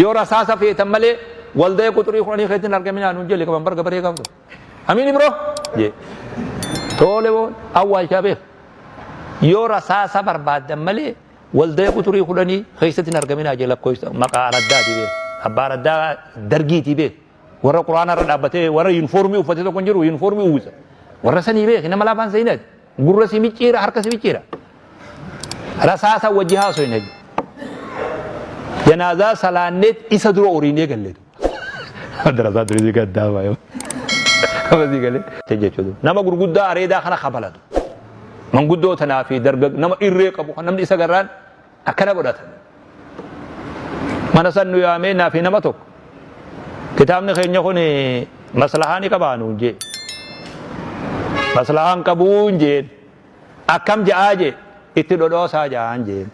Yoo rasaasa feetan malee waldaya quxurii kudhanii keessatti hin argaminaa nuun jelle qaban barga baree qabdu. Amiin ibro jee. Toole boon awwaalchaa beek. Yoo rasaasa barbaaddan malee waldaya quxurii kudhanii keessatti hin argaminaa jee lakkoofsa maqaa araddaati beek. Abbaa araddaa dargiitii beek. Warra quraana irra dhaabbatee warra yuunifoormii uffatee tokko hin jiru yuunifoormii uwwisa. Warra sanii beek nama laafaan seenaati. Gurra si micciira harka si micciira. Rasaasa wajji haasofne jechuudha. Janaazaa salaanneet isa dura oriinee galle. Darasaa durii gaddaa baay'ee. Abasii galee jechuudha. Nama gurguddaa areedaa kana kabalatu. Manguddoo tanaa fi dargag nama irree qabu kan namni isa garraan akkana godhata. Mana san nu yaamee naa fi nama tokko. Kitaabni keenya kun maslahaa ni qabaa nuun jee. Maslahaa hin qabuun jeen. Akkam ja'aa jee itti dhodhoosaa ja'aan jeen.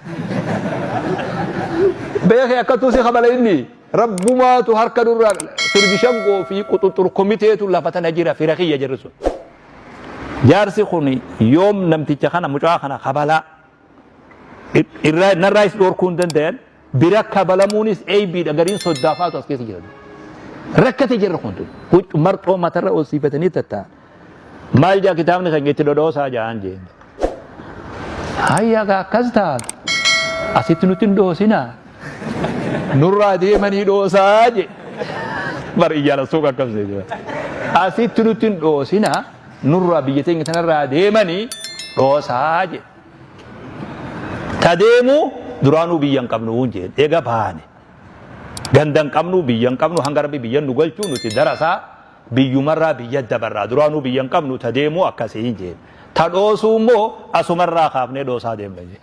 Beekee akkattuu si kabala inni rabbumaatu harka nurraa sirbi shangoo fi quxuxxur komiteetu lafa tana jira fira kiyya jirri sun. Jaarsi kun yoom namticha kana mucaa kana kabalaa irraa narraayis dhorkuu hin dandayan bira kabalamuunis eeybiidha gariin soddaafaatu as keessa jira. Rakkate jirra kun huccu marxoo matarra ol siifatanii tatta'an. Maal jaa kitaabni keenya itti dhodhoosaa ja'aan jeen. Hayya gaa akkas taatu asitti nutti hin dhoosinaa. Nurraa deemanii dhoosaa jee. Bar iyyaala suuqa akkam seejaa. Asitti nutti hin dhoosinaa nurraa biyya teenya tanarraa deemanii dhoosaa jee. Ta deemu duraanuu biyya hin qabnu jeen. Eega baane. Ganda hin qabnu biyya hin qabnu hanga rabbi biyya nu galchuu nuti darasaa biyyumarraa biyya dabarraa duraanuu biyya hin qabnu ta deemuu akkasii jeen. Ta dhoosuu immoo asumarraa kaafnee dhoosaa deemna jeen.